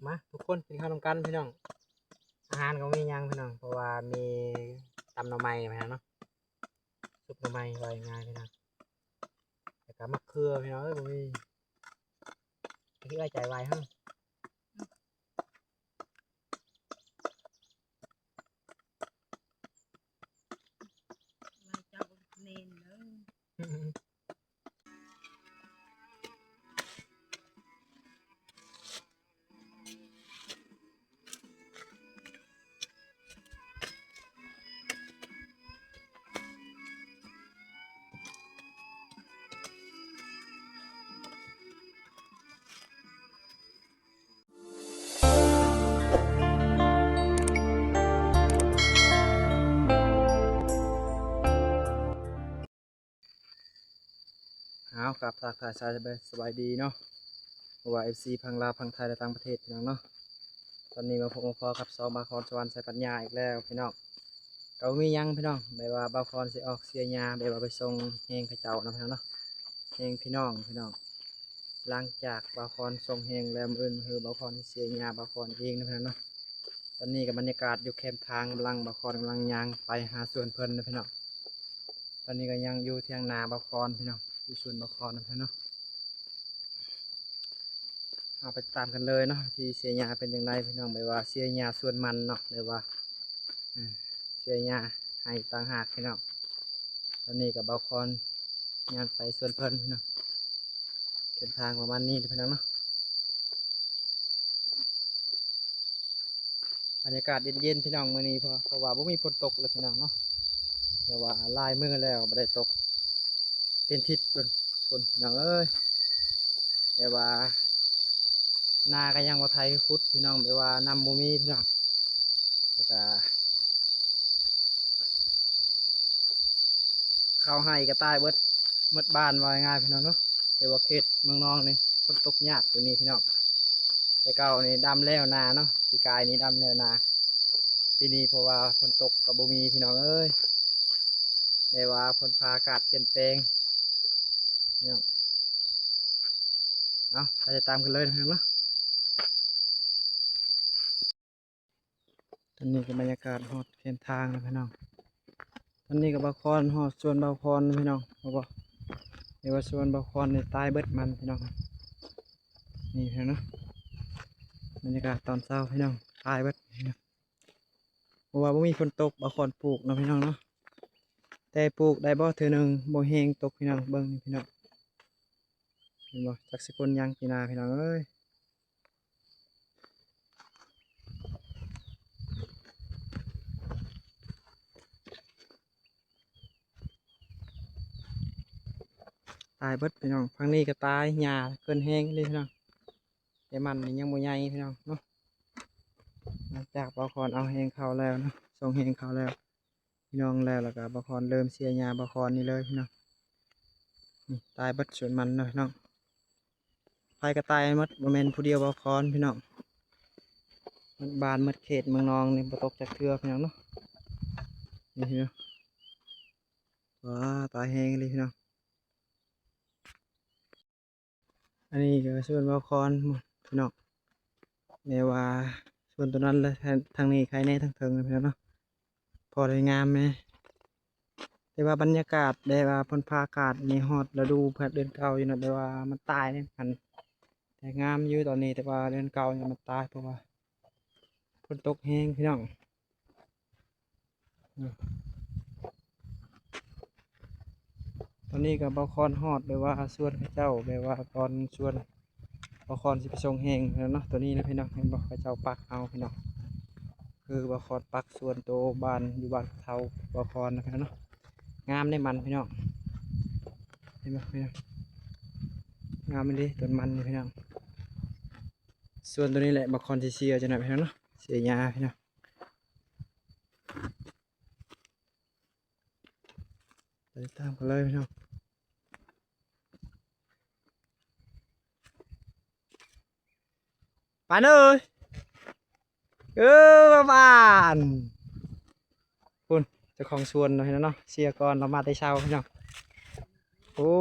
ມາທຸກຄົນກິນເຂົ້ານຳກັນພີ່ນ້ອງ. ອາຫານກໍບໍ່ມີຫຍັງພີ່ນ້ອງ ເພາະວ່າມີຕຳໜໍ່ໄມ້ພີ່ນ້ອງເນາະ ຊຸບໜໍ່ໄມ້ ເວົ້າງ່າຍໆ ພີ່ນ້ອງ ແລ້ວກໍໝາກເຂືອພີ່ນ້ອງເອີຍ ບໍ່ມີ ຄືອ້າຍໃຈໄວເຮົາ ໄວເຈົ້າເນັ້ນເດີ. ເອົາ ກາບທັກທາຍສະບາຍດີເນາະ ເພາະວ່າເອັຟຊີຝັ່ງລາວ ຝັ່ງໄທ ແລະ ຕ່າງປະເທດພີ່ນ້ອງເນາະ. ຕອນນີ້ມາພົບມາພໍ້ກັບຊ່ອງບ່າວຄອນສະຫວັນໄຊປັນຍາອີກແລ້ວພີ່ນ້ອງ. ກໍບໍ່ມີຫຍັງພີ່ນ້ອງ ແບບວ່າບ່າວຄອນຊິອອກເສຍຫຍ້າ ແບບວ່າໄປສົ່ງແຮງເຂົາເຈົ້ານຳພີ່ນ້ອງເນາະ ແຮງພີ່ນ້ອງພີ່ນ້ອງ. ຫຼັງຈາກບ່າວຄອນສົ່ງແຮງແລ້ວ ມື້ອື່ນຄືບ່າວຄອນຊິເສຍຫຍ້າບ່າວຄອນເອງນຳພີ່ນ້ອງເນາະ. ຕອນນີ້ກໍບັນຍາກາດຢູ່ແຄມທາງ ກຳລັງ ບ່າວຄອນກຳລັງຍ່າງໄປຫາສວນເພິ່ນນະພີ່ນ້ອງ. ຕອນນີ້ກໍຍັງຢູ່ຖຽງນາບ່າວຄອນພີ່ນ້ອງ ຢູ່ສວນບ່າວຄອນນະພີ່ນ້ອງເນາະ. ເຮົາໄປຕາມກັນເລີຍເນາະ ທີ່ເສຍຫຍ້າເປັນຈັ່ງໃດພີ່ນ້ອງ ແບບວ່າເສຍຫຍ້າສວນມັນເນາະ ແບບວ່າ ເສຍຫຍ້າໄຮ່ຕ່າງຫາກພີ່ນ້ອງ. ຕອນນີ້ກໍບ່າວຄອນຍ່າງໄປສວນເພິ່ນພີ່ນ້ອງ ເສັ້ນທາງປະມານນີ້ພີ່ນ້ອງເນາະ. ບັນຍາກາດເຢັນໆ ພີ່ນ້ອງ ມື້ນີ້ ເພາະ ເພາະວ່າບໍ່ມີຝົນຕົກເລີຍພີ່ນ້ອງເນາະ ແຕ່ວ່າຫຼາຍມື້ແລ້ວບໍ່ໄດ້ຕົກ ເປັນທິດພຸ້ນພີ່ນ້ອງເອີຍ. ແຕ່ວ່ານາກໍຍັງບໍ່ໄຖຂຸດພີ່ນ້ອງ ແບບວ່ານ້ຳບໍ່ມີພີ່ນ້ອງ ແລ້ວກໍ ເຂົ້າໄຮ່ກໍຕາຍເບິດ ໝົດບ້ານ ເວົ້າງ່າຍໆ ພີ່ນ້ອງເນາະ. ແຕ່ວ່າເຂດເມືອງນອງນີ້ຝົນຕົກຍາກປີນີ້ພີ່ນ້ອງ ແຕ່ເກົ່ານີ້ດຳແລ້ວນາເນາະ ປີກາຍນີ້ດຳແລ້ວນາ ປີນີ້ເພາະວ່າຝົນຕົກກໍບໍ່ມີພີ່ນ້ອງເອີຍ ແບບວ່າຝົນຟ້າອາກາດປ່ຽນແປງພີ່ນ້ອງ. ເອົາ ໄປຕິດຕາມກັນເລີຍພີ່ນ້ອງເນາະ. ຕອນນີ້ກໍບັນຍາກາດຮອດແຄມທາງແລ້ວພີ່ນ້ອງ. ຕອນນີ້ກໍບ່າວຄອນຮອດສວນບ່າວຄອນແລ້ວພີ່ນ້ອງ ເຫັນບໍ່ ເຫັນວ່າສວນບ່າວຄອນນີ້ຕາຍເບິດມັນພີ່ນ້ອງ. ນີ້ພີ່ນ້ອງເນາະ ບັນຍາກາດຕອນເຊົ້າພີ່ນ້ອງ ຕາຍເບິດພີ່ນ້ອງ ເພາະວ່າບໍ່ມີຝົນຕົກ ບ່າວຄອນປູກເນາະພີ່ນ້ອງເນາະ. ແຕ່ປູກໄດ້ບໍ່ເທື່ອໜຶ່ງ ບໍ່ແຮງຕົກພີ່ນ້ອງ ເບິ່ງນີ້ພີ່ນ້ອງ ເຫັນບໍ່ ຈັກຊິພົ້ນຫຍັງປີໜ້າພີ່ນ້ອງເອີຍ. ຕາຍເບິດພີ່ນ້ອງ ຝັ່ງນີ້ກໍຕາຍ ຫຍ້າເກີນແຮງເລີຍພີ່ນ້ອງ ແຕ່ມັນນີ້ຍັງບໍ່ໃຫຍ່ພີ່ນ້ອງເນາະ. ຫຼັງຈາກບ່າວຄອນເອົາແຮງເຂົ້າແລ້ວເນາະ ສົ່ງແຮງເຂົ້າແລ້ວ ພີ່ນ້ອງແລ້ວ ແລ້ວກໍບ່າວຄອນເລີ່ມເສຍຫຍ້າບ່າວຄອນນີ້ເລີຍພີ່ນ້ອງ. ນີ້ຕາຍເບິດສວນມັນເນາະພີ່ນ້ອງ ໄຟກໍຕາຍໝົດ ບໍ່ແມ່ນຜູ້ດຽວບ່າວຄອນພີ່ນ້ອງ ໝົດບ້ານໝົດເຂດເມືອງນອງນີ້ບໍ່ຕົກຈັກເທື່ອພີ່ນ້ອງເນາະ. ນີ້ພີ່ນ້ອງ ວ້າ ຕາຍແຮງອີ່ຫຼີພີ່ນ້ອງ. ອັນນີ້ກໍສວນບ່າວຄອນພີ່ນ້ອງ ແຕ່ວ່າສວນຕົວນັ້ນແຫຼະ ທາງນີ້ໄຄແດ່ທາງເທິງພີ່ນ້ອງເນາະ ພໍໄດ້ງາມແດ່. ແຕ່ວ່າບັນຍາກາດ ແຕ່ວ່າຝົນຟ້າອາກາດນີ້ຮອດລະດູເດືອນເກົ່າຢູ່ເນາະ ແຕ່ວ່າມັນຕາຍເດ້ ມັນແຕ່ງາມຢູ່ຕອນນີ້ ແຕ່ວ່າເດືອນເກົ່ານີ້ມັນຕາຍ ເພາະວ່າຝົນຕົກແຮງພີ່ນ້ອງ. ຕອນນີ້ກໍບ່າວຄອນຮອດ ແບບວ່າສວນເຂົາເຈົ້າ ແບບວ່າກ່ອນສວນ ບ່າວຄອນຊິໄປສົ່ງແຮງແລ້ວເນາະ. ຕົວນີ້ນະພີ່ນ້ອງ ເຫັນບໍ່ ເຂົາເຈົ້າປັກເອົາພີ່ນ້ອງ ຄືບ່າວຄອນປັກສວນໂຕບ້ານ ຢູ່ບ້ານເຖົ້າບ່າວຄອນນະພີ່ນ້ອງເນາະ. ງາມເດ້ມັນພີ່ນ້ອງ ເຫັນບໍ່ພີ່ນ້ອງ ງາມອີ່ຫຼີຕົ້ນມັນນີ້ພີ່ນ້ອງ. ສວນຕົວນີ້ແຫຼະ ບ່າວຄອນຊິເສຍຈັ່ງໃດພີ່ນ້ອງເນາະ ເສຍຫຍ້າພີ່ນ້ອງ. ໄປຕາມກັນເລີຍພີ່ນ້ອງ. ປານເອີຍ ເອີ ບ້ານ ພຸ້ນ ເຈົ້າຂອງສວນເນາະ ເຫັນແລ້ວເນາະ ເສຍກ່ອນ ລາວມາແຕ່ເຊົ້າພີ່ນ້ອງ. ໂອ້.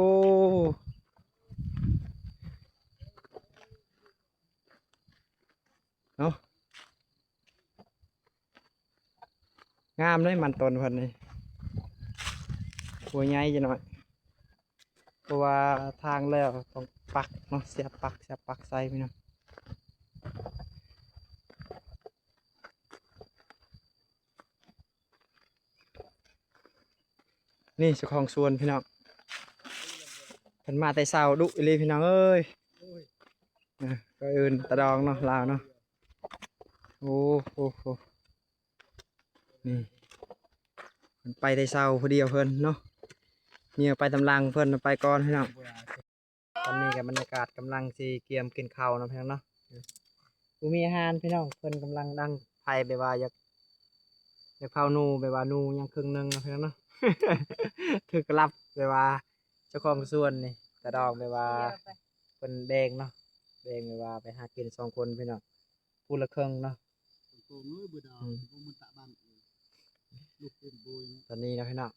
ເນາະ. ງາມເດ້ມັນຕົ້ນເພິ່ນນີ້ ຫົວໃຫຍ່ຈັກໜ້ອຍ ເພາະວ່າທາງແລ້ວຕ້ອງປັກເນາະ ສຽບປັກ ສຽບປັກໃສ່ພີ່ນ້ອງ. ນີ້ເຈົ້າຂອງສວນພີ່ນ້ອງ ເພິ່ນມາແຕ່ເຊົ້າ ດຸອີ່ຫຼີພີ່ນ້ອງເອີຍ. ເອີ ກໍເອີ້ນຕາດອງເນາະ ລາວເນາະ. ໂອ້ໂຫ ນີ້ ເພິ່ນໄປແຕ່ເຊົ້າຜູ້ດຽວເພິ່ນເນາະ ເມຍໄປຕາມຫຼັງເພິ່ນໄປກ່ອນພີ່ນ້ອງ. ຕອນນີ້ກໍບັນຍາກາດກຳລັງຊິກຽມກິນເຂົ້າເນາະພີ່ນ້ອງເນາະ. ບໍ່ມີອາຫານພີ່ນ້ອງ ເພິ່ນກຳລັງດັງໄຟ ແບບວ່າຢາກ ຢາກເຜົາໜູ ແບບວ່າໜູຍັງເຄິ່ງໜຶ່ງເນາະພີ່ນ້ອງເນາະ. ຖືກລັບ ແບບວ່າເຈົ້າຂອງສວນນີ້ ຕາດອງ ແບບວ່າເພິ່ນແບ່ງເນາະ ແບ່ງແບບວ່າໄປຫາກິນສອງຄົນພີ່ນ້ອງ ຜູ້ລະເຄິ່ງເນາະ. ຕອນນີ້ເນາະພີ່ນ້ອງ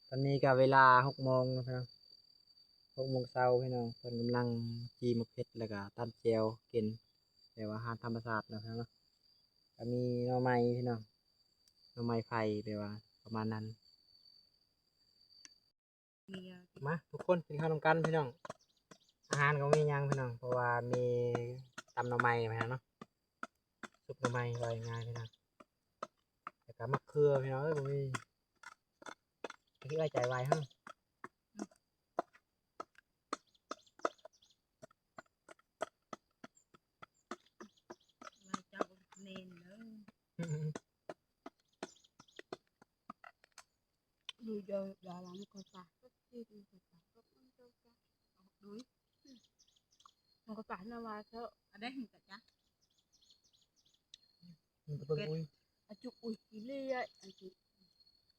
ຕອນນີ້ກໍເວລາຫົກໂມງເນາະພີ່ນ້ອງ ຫົກໂມງເຊົ້າພີ່ນ້ອງ. ເພິ່ນກຳລັງຈີ່ໝາກເຜັດ ແລ້ວກໍຕຳແຈ່ວກິນ ແບບວ່າອາຫານທຳມະຊາດເນາະພີ່ນ້ອງເນາະ. ກໍມີໜໍ່ໄມ້ພີ່ນ້ອງ ໜໍ່ໄມ້ໄຟ ແບບວ່າປະມານນັ້ນ. ມາທຸກຄົນກິນເຂົ້ານຳກັນພີ່ນ້ອງ. ອາຫານກໍບໍ່ມີຫຍັງພີ່ນ້ອງ ເພາະວ່າມີຕຳໜໍ່ໄມ້ພີ່ນ້ອງເນາະ ຊຸບໜໍ່ໄມ້ ເວົ້າງ່າຍໆພີ່ນ້ອງ. ແລ້ວກໍໝາກເຂືອພີ່ນ້ອງເອີຍ ບໍ່ມີ ທີ່ເອື້ອຍໃຈໄວເຮົາ ໄວເຈົ້າເນັ້ນເດີ. ຢູ່ເດີດາລາມັນກໍຕາຍ ມັນກໍຕາຍນະວ່າເຖາະ ອັນໃດມັນກະຈັກ ມັນເປັນອຸຍ ອາຈຸອຸຍອີ່ຫຼີອາຈຸ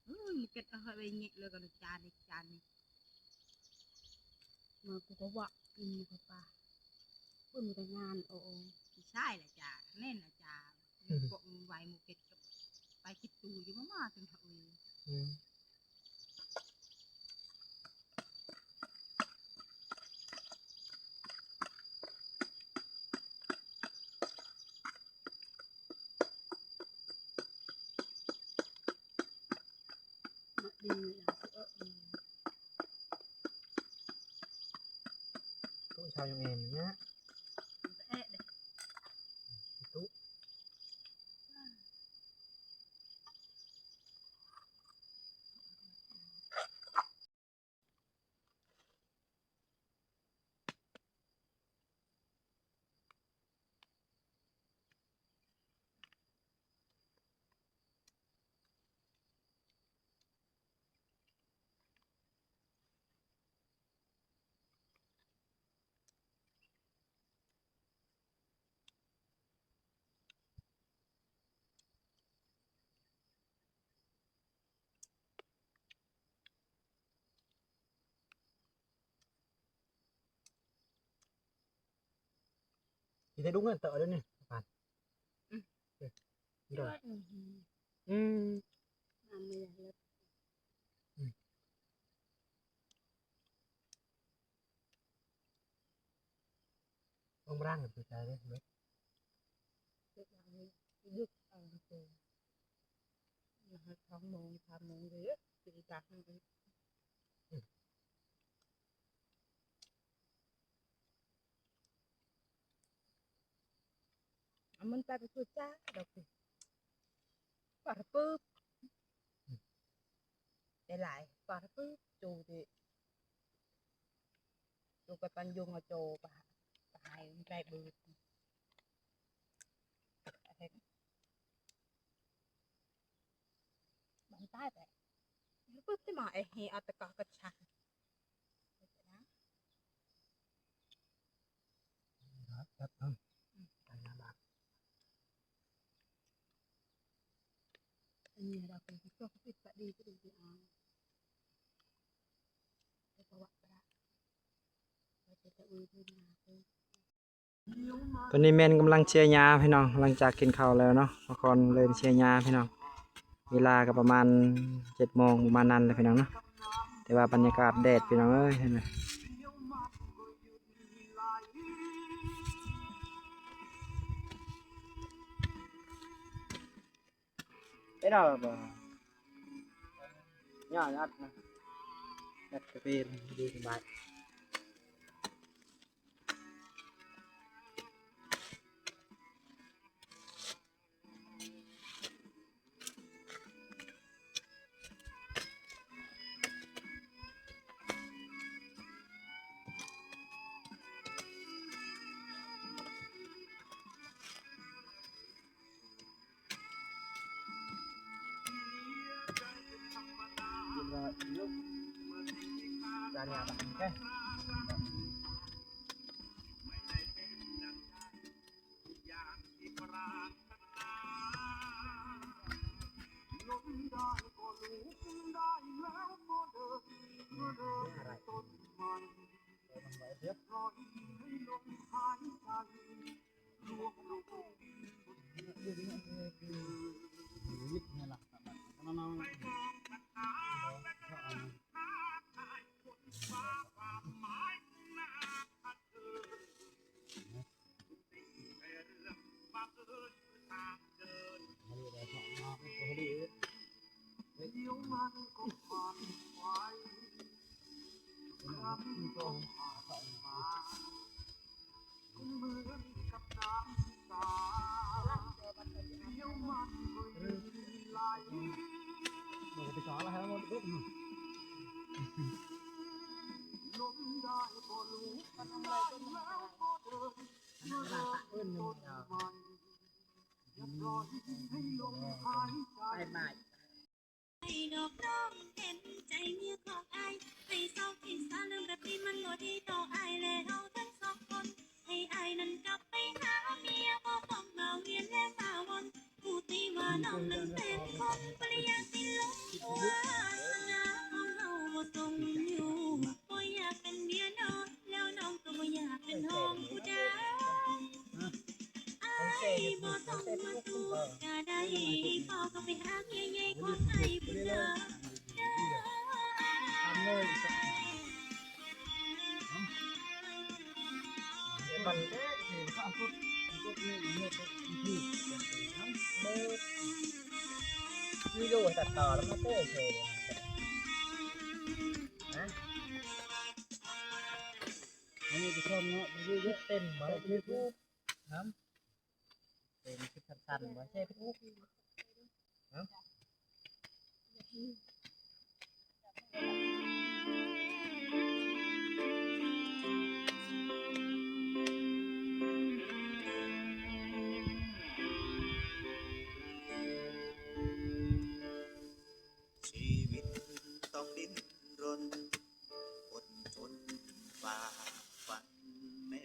ເອີ ມັນເກັດເອົາໄວ້ເງະເລີຍກັນ ຈານນີ້ ຈານນີ້ ມາກູກໍວ່າ ອືມ ເຂົາປາ ເພິ່ນມີແຕ່ງານ ໂອ້ ໂອ້ ຜູ້ຊາຍລະຈາ ແມ່ນລະຈາ ພວກໄວໝູ່ເກັດ ໄປຄິດຕູຢູ່ມາໆ ຈົນເຖົ້າເອີຍ ອືມ. ຊິໄດ້ລຸກເງິນເຕີເດ້ນີ້ປານ ອືມ ເອີ ອືມ ອືມ ອືມ. ຕ້ອງບຣາງກັບໃຈເດ້ ເຮັດ ເຮັດ ເຮັດ ເອົາ ສອງໂມງ ສາມໂມງເດ້ ຊິໄດ້ຕັກ ອືມ. ອາ ມັນໄປໄປຄືຈ້າດອກຕິ ປາດປຶບ ໄດ້ຫຼາຍ ປາດປຶບ ໂຈເດ ໂຈໄປປັນຍົງ ເອົາໂຈປະຫາຍ ປະຫາຍໄດ້ບຶດ ບັນຕາຍໄປ ປຶບ ຕິມາ ເອເຮ ອັດຕະກະກະຊະ ຕອນນີ້ແມ່ນກຳລັງເຊຍຫຍ້າພີ່ນ້ອງ ຫຼັງຈາກກິນເຂົ້າແລ້ວເນາະ ພາກັນເລີ່ມເຊຍຫຍ້າພີ່ນ້ອງ. ເວລາກໍປະມານເຈັດໂມງປະມານນັ້ນແຫຼະພີ່ນ້ອງເນາະ ແຕ່ວ່າບັນຍາກາດແດດພີ່ນ້ອງເອີຍ ເຫັນໄໝ? ເດ້ບໍ່? ຍາດອັດນະ ອັດກະເປັນດີສະບາຍ. ມີໂລຕັດຕໍ່ແລ້ວມາເຕີເຊີຍນະ. ອັນນີ້ກໍຊອບເນາະ ເຍອະໆ ເຕັມມາເລີຍ ຢູທູບນຳ. ເປັນຄລິບສັ້ນໆ ບໍ່ໃຊ່ເປັນ ເອົ້າ ຊີວິດຕ້ອງດີ້ນ ລົນ ອົດທົນ ຝ່າຟັນແມ້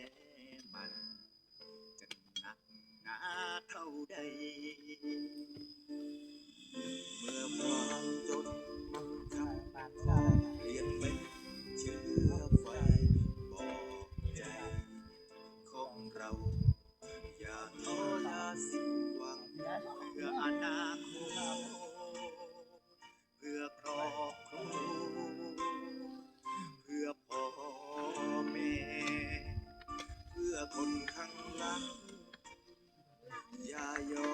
ມັນ ຈະໜັກໜາເທົ່າໃດ ເມື່ອຄວາມຈົນຄຳ ປ່ຽນເປັນເຊື້ອໄຟບອກໃຈຂອງເຮົາ ຢ່າທໍ້ຢ່າສິ້ນຫວັງ ເພື່ອອະນາຄົດ ເພື່ອຄອບຄົວ ເພື່ອພໍ່ແມ່ ເພື່ອຄົນຂ້າງຫຼັງ ຢ່າຍໍ